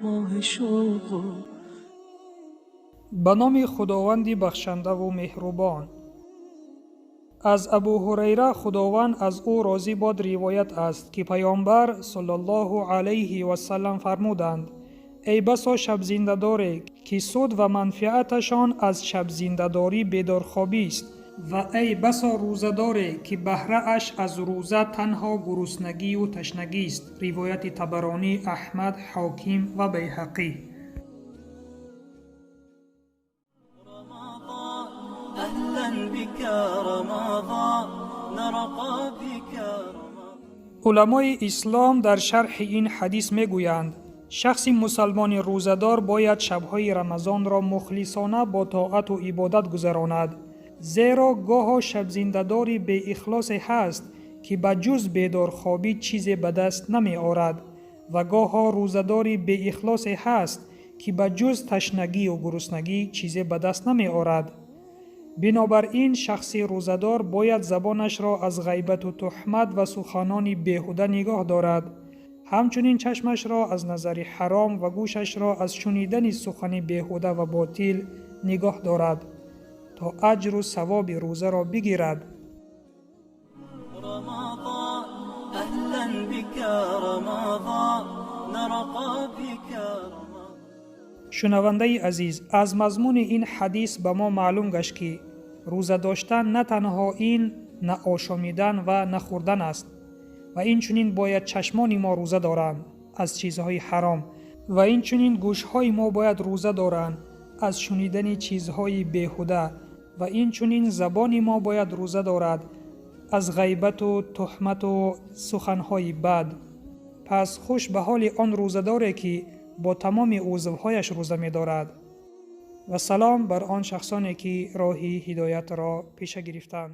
Моҳи шавқу Ба номи Худованди бахшандаву меҳрубон. Аз Абу Ҳурайра, Худованд аз ӯ розӣ бод, ривоят аст, ки Паёмбар саллаллоҳу алайҳи васаллам фармуданд: «Эй басо шабзиндадоре, ки суд ва манфиаташон аз шабзиндадорӣ бедорхобист, ва эй басо рӯзадоре, ки баҳрааш аз рӯза танҳо гуруснагию ташнагист». Ривояти Табаронӣ, Аҳмад, Ҳоким ва Байҳақӣ. رمضان أهلا بك رمضان نرقى بك رمضان. Уламои ислом дар шарҳи ин ҳадис мегӯянд: шахси мусалмони рӯзадор бояд шабҳои Рамазонро мухлисона бо тоату ибодат гузаронад, зеро гоҳо шабзиндадори беихлосе ҳаст, ки ба ҷуз бедорхобӣ чизе ба даст намеорад, ва гоҳо рӯзадори беихлосе ҳаст, ки ба ҷуз ташнагию гуруснагӣ чизе ба даст намеорад. Бинобар ин шахси рӯзадор бояд забонашро аз ғайбату туҳмат ва суханони беҳуда нигоҳ дорад, ҳамчунин чашмашро аз назари ҳаром ва гӯшашро аз шунидани сухани беҳуда ва ботил нигоҳ дорад, то аҷру савоби рӯзаро бигирад. رمضان أهلا بك رمضان نرقى بك رمضان. Шунавандаи азиз, аз мазмуни ин ҳадис ба мо маълум гашт, ки рӯза доштан на танҳо ин наошомидан ва нахӯрдан аст, ва инчунин бояд чашмони мо рӯза доранд аз чизҳои ҳаром, ва инчунин гӯшҳои мо бояд рӯза доранд аз шунидани чизҳои беҳуда, ва инчунин забони мо бояд рӯза дорад аз ғайбату туҳмату суханҳои бад. Пас хуш ба ҳоли он рӯзадоре, ки бо тамоми узвҳояш рӯза медорад, ва салом бар он шахсоне, ки роҳи ҳидоятро пеша гирифтанд.